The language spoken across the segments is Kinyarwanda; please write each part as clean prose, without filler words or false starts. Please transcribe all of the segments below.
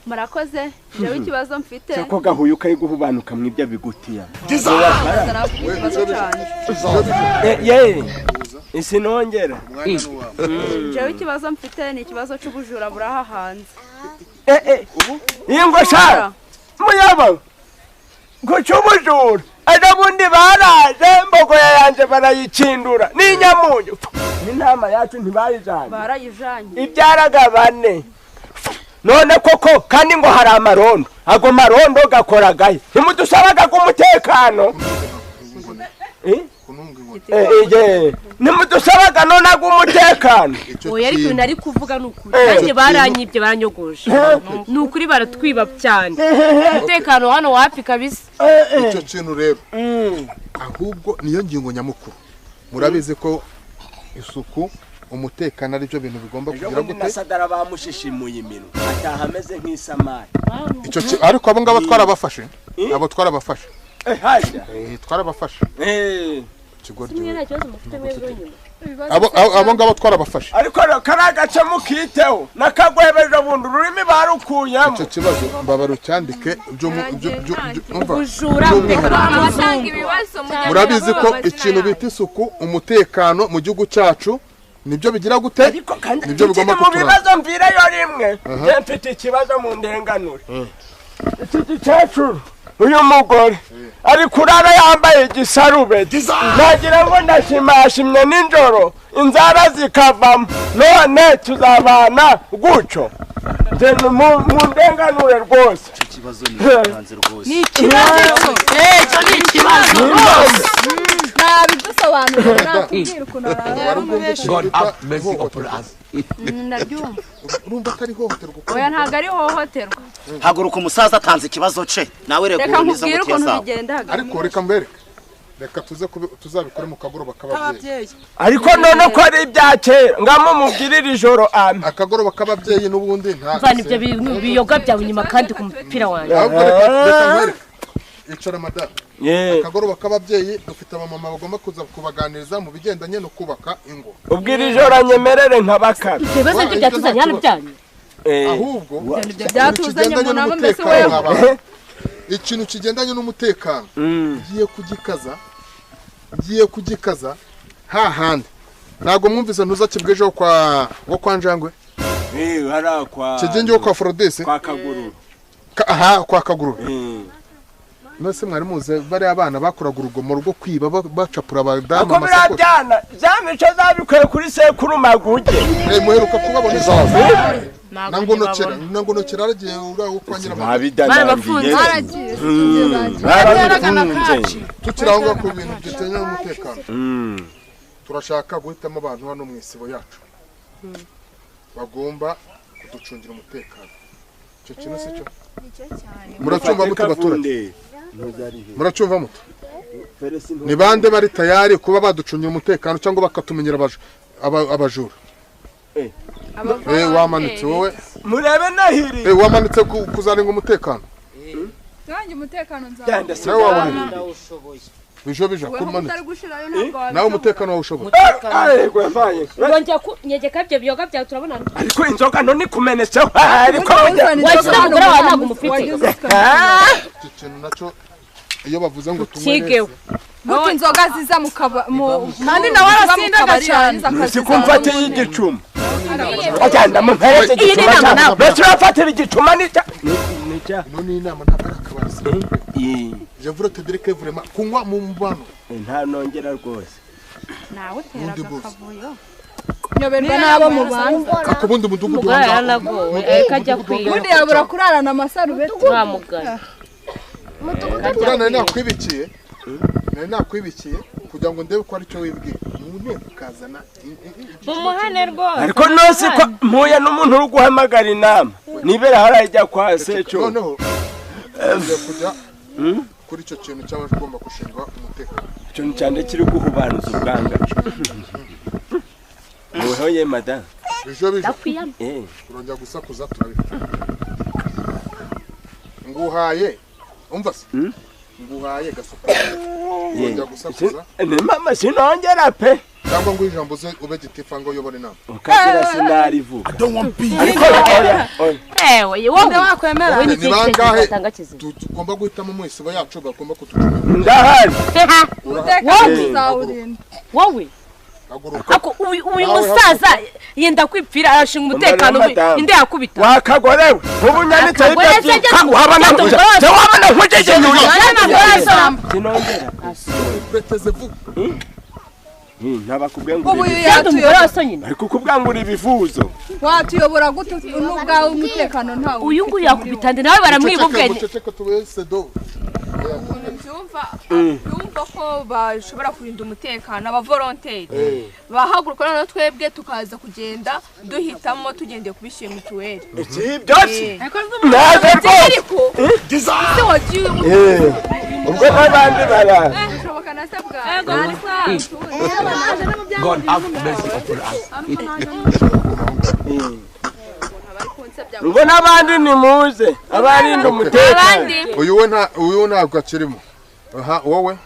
Murakoze. Jewe ikibazo mfite. Sako gahuye ukayiguhubanuka mwibya bigutiya. Ye. Isinongera. Jewe ikibazo mfite ni ikibazo cy'ubujura buraha hanze. Ingo sha. Muyaba. Ngo cy'ubujura. Adabundi baraje mbogo yanje barayikindura. Ni nyamunyu. N'intama yacu ntibayijanye. Barayijanye. Ibyaraga bane. None koko kandi ngo hari amarondo. Ago marondo gakoragaye. Ntimudusabaga kumutekano. Ntimudusabaga none agumutekano. Oya ariko nari kuvuga nukuri. Nanjye baranyibye baranyogoje. Nukuri baratwiba cyane. Umutekano hano wapi kabisa. Icyo kintu rero. Ahubwo niyo ngingo nyamukuru. Murabizi ko isuku umutekano ari byo bintu bigomba kugira gute. Nasadara bamushishimuye iminwa ataha ameze nk'isamari. Icyo ariko abo ngabo twarabafashe. Abo twarabafashe. Haja. Twarabafashe. Abo ngabo twarabafashe. Ariko karagace mukiteho nakagwebeje bundi ururimi barukuyemo. Icyo kibazo mbabarucyandike byo ubujura abatanga ibibazo. Murabizi ko ikintu bita isuku umutekano mu gihugu cyacu nibyo bigira gute, nibyo bigomba kutura. Ibibazo mvirayo rimwe je mfite ikibazo mu ndenganure. Iki gikecuru uyu mugore ari kurara yambaye igisarube nagira ngo ndashimashimye ninjoro inzara zikavamo, none tuzabana gutyo. Mu ndenganure rwose. Ikibazo ni hanze rwose. Ni ikibazo. Cyo ni ikibazo rwose. Nabidusobanurira nakubwira ukuntu arara. God have mercy upon us. Ndabyumva. Urumva atari hohoterwa. Oya ntago ari hohoterwa. Haguruka umusaza atanze ikibazo ce. Nawe rego nizo ngutiya zawe. Ariko reka mbereke. Reka tuze tuzabikore mu kagoroba k'ababyeyi. Ariko none ko ari ibya kera ngamo mubwirira ijoro ame. Akagoroba k'ababyeyi n'ubundi nta. Mvana ibyo biyoga byawe nyuma kandi ku mupira wanjye. Reka mbereke. Icara madame. Akagoroba k'ababyeyi dufite abamama bagomba kuza kubaganiriza mu bigendanye no kubaka ingo. Ubwira ijoro anyemerere nkabakara. Ibyo bibazo byo byatuzanye hano byanyu. Ahubwo byatuzanye mu nama mbese wewe. Ikintu kigendanye n'umutekano ngiye kugikaza. Ngiye kugikaza hahandi. Ntago mwumvise ntuzakibwejeho kwa wo kwa Njangwe. Hara kwa Kigengeho kwa Frodese kwa Kagururu. Aha kwa Kagururu. Nose mwari muze bari abana bakoraga urugomo rwo kwiba bacapura abadamu amasako. Ako birajyana zamico zabikuye kuri sekuru maguge. Muheruka kubabona nangonokera aragiye uraho kwa Barabafunze. Tukirangwa ku bintu bijyanye n'umutekano. Turashaka guhitamo abantu hano mu isibo yacu bagomba kuducungira umutekano. Icyo kintu si cyo. Muracumva mute baturage? Muracumva mute? Ni bande bari tayari kuba baducungira umutekano cyangwa bakatumenyera abajura? Wamanitse wowe. Murebe nahiri. Wamanitse kuzaringa umutekano. Nanjye umutekano nzawo. Nawe wabona. Bijo bija kumanitse. Nawe umutekano wawushoboye. Urongera kunyegeka ibyo biyoga byawe turabona. Ariko inzoga none kumeneseho. Ariko wakize umugore wawe ntabwo umufite. Icyo kintu nacyo iyo bavuze ngo tunywe. Muti inzoga ziza mu kandi nawe arasindaga cyane. Sikumfate y'igicuma. Agenda mumpereze igicuma. Bese urafatira igicuma nica. Ino ni inama ntabwo ari akabari. Je voudrais te dire que vraiment kunywa mu mbano. Nta nongera rwose. Nawe uteraga akavuyo. Nyoberwa nabo mu banza. Akubundi mudugudu wanjye. Kajya kwiga. Ubundi yabura kurarana amasarubeti. Wamugana. Mudugudu nakwibikiye. Nari nakwibikiye kugira ngo ndebe ko ari cyo wibwiye. Mu nteko ukazana mumuhane rwose. Ariko nose ko mpuye n'umuntu uri guhamagara inama. Nibera harajya kwa seco. Noneho kujya kuri icyo kintu cyaba kigomba gushingwa umutekano. Icyo cyane kiri guhubanuza ubwanga. Wowe madame. Bijo bijo. Urongera gusakuza turabifite. Nguhaye. Umva se? Nguhaye gasuka. Urongera gusakuza. Ni mama sinongera pe. Cyangwa ngo ijambo ze ube gitifa ngo uyobore inama. Ukagira sinarivuga. I don't want peace. Ariko oya oya. Ewe wowe wakwemera wowe ni Ni ikihe bangahe gitanga kizima? tugomba guhitamo mu isibo yacu bagomba kuducungira? Ndahari. Umutekano tuzawurinda. Wowe Haguruka. ako uyu musaza yenda kwipfira arashinga umutekano Madamu. inde yakubita. Wakagorewe ubunyanditse Akagore se ibyo wabona ageze- wabona nkugejeje. Sinongera. Preteze vuba. Ntabakubwiye ngo Ubu uri uyu Kandi umugore yatuyobora wa so nyina. ariko kubwa ngo uri ibivuzo. Watuyobora gute n'ubwawe umutekano ntawe. Uyu nguyu yakubita nde nawe baramwiba ubwenge. Muceceke tubese do. Byumva ko bashobora kurinda umutekano abavolonteri bahaguruka, noneho twebwe tukaza kugenda duhitamo tugendeye kubishyira mituweli. Si byose naze rwose. Ariko ese wagiye Ubwo n'abandi bara ushoboka na se bwawe. God have mercy upon us. Ubwo n'abandi nimuze abarinda umutekano. Uyu we nta, uyu ntabwo akirimo. Aha wowe.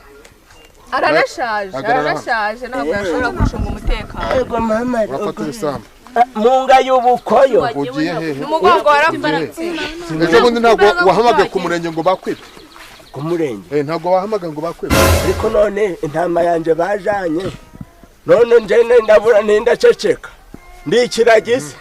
Aranashaje. Hagarara. Aranashaje, ntabwo yashobora gucunga umutekano. Yego mama. Urafata ibisambo. Mu nga y'ubukoyo. Ugiye hehe? Umugongo waravunitse. Ejo bundi ntabwo wahamagaye ku murenge ngo bakwibye? Ku murenge? Ntabwo wahamagaye ngo bakwibye. Ariko none intama yanjye bajanye, none njene ndabura nindaceceka ndikiragise.